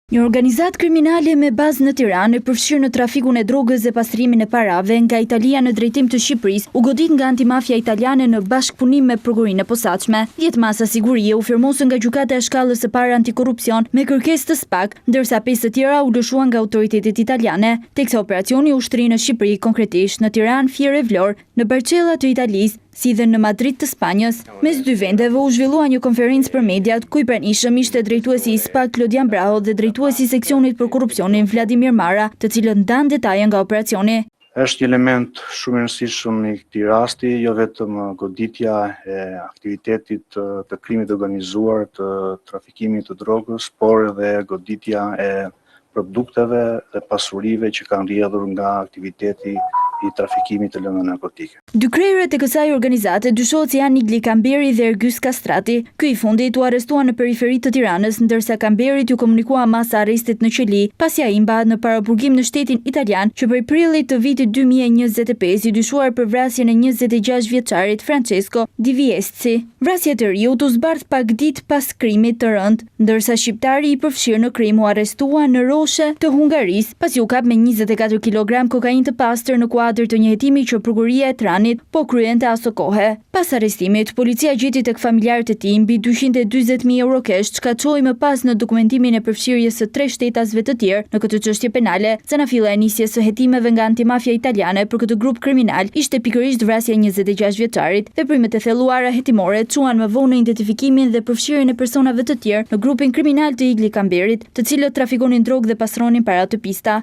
Një organizatë kriminale me bazë në Tiranë, e përfshirë në trafikun e drogës dhe pastrimin e parave nga Italia në drejtim të Shqipërisë, u godit nga antimafia italiane në bashkëpunim me Prokurorinë e Posaçme. 10 masa sigurie u firmosën nga Gjykata e Shkallës së Parë Antikorrupsion me kërkesë të SPAK, ndërsa pesë të tjera u lëshuan nga autoritetet italiane, teksa operacioni u shtri në Shqipëri, konkretisht në Tiranë, Fier e Vlorë, në Barcella të Italisë, si dhe në Madrid të Spanjës. Mes dy vendeve u zhvillua një konferencë për mediat, ku i pranishëm ishte drejtuesi i SPAK Klodian Braho dhe drejtuesi i seksionit për korrupsionin Vladimir Mara, të cilët ndanë detaje nga operacioni. Është një element shumë i rëndësishëm i këtij rasti, jo vetëm goditja e aktivitetit të, të krimit të organizuar, të trafikimit të drogës, por edhe goditja e produkteve dhe pasurive që kanë rrjedhur nga aktiviteti i trafikimit të lëndëve narkotike. Dy krerët e kësaj organizate dyshohet se janë Igli Kamberi dhe Ergys Kastrati. Ky i fundit u arrestua në periferi të Tiranës, ndërsa Kamberit iu komunikua masa e arrestit në qeli, pasi ai mbahet në paraburgim në shtetin italian që prej prillit të vitit 2025 i dyshuar për vrasjen e 26 vjeçarit Francesco Di Viesci. Vrasja e të riut u zbardh pak ditë pas krimit të rëndë, ndërsa shqiptari i përfshirë në krim u arrestua në Roshe të Hungarisë, pasi u kap me 24 kilogram kokainë të pastër në kuadër të një hetimi që prokuroria e Tranit po kryente aso kohe. Pas arrestimit, policia gjeti tek familjarët e tij mbi 240.000 euro cash, çka çoi më pas në dokumentimin e përfshirjes së tre shtetasve të tjerë në këtë çështje penale. Zanafilla e nisjes së hetimeve nga antimafia italiane për këtë grup kriminal ishte pikërisht vrasja e 26 vjeçarit. Veprimet e thelluara hetimore çuan më vonë në identifikimin dhe përfshirjen e personave të tjerë në grupin kriminal të Igli Kamberit, të cilët trafikonin drogë dhe pastronin para të pista.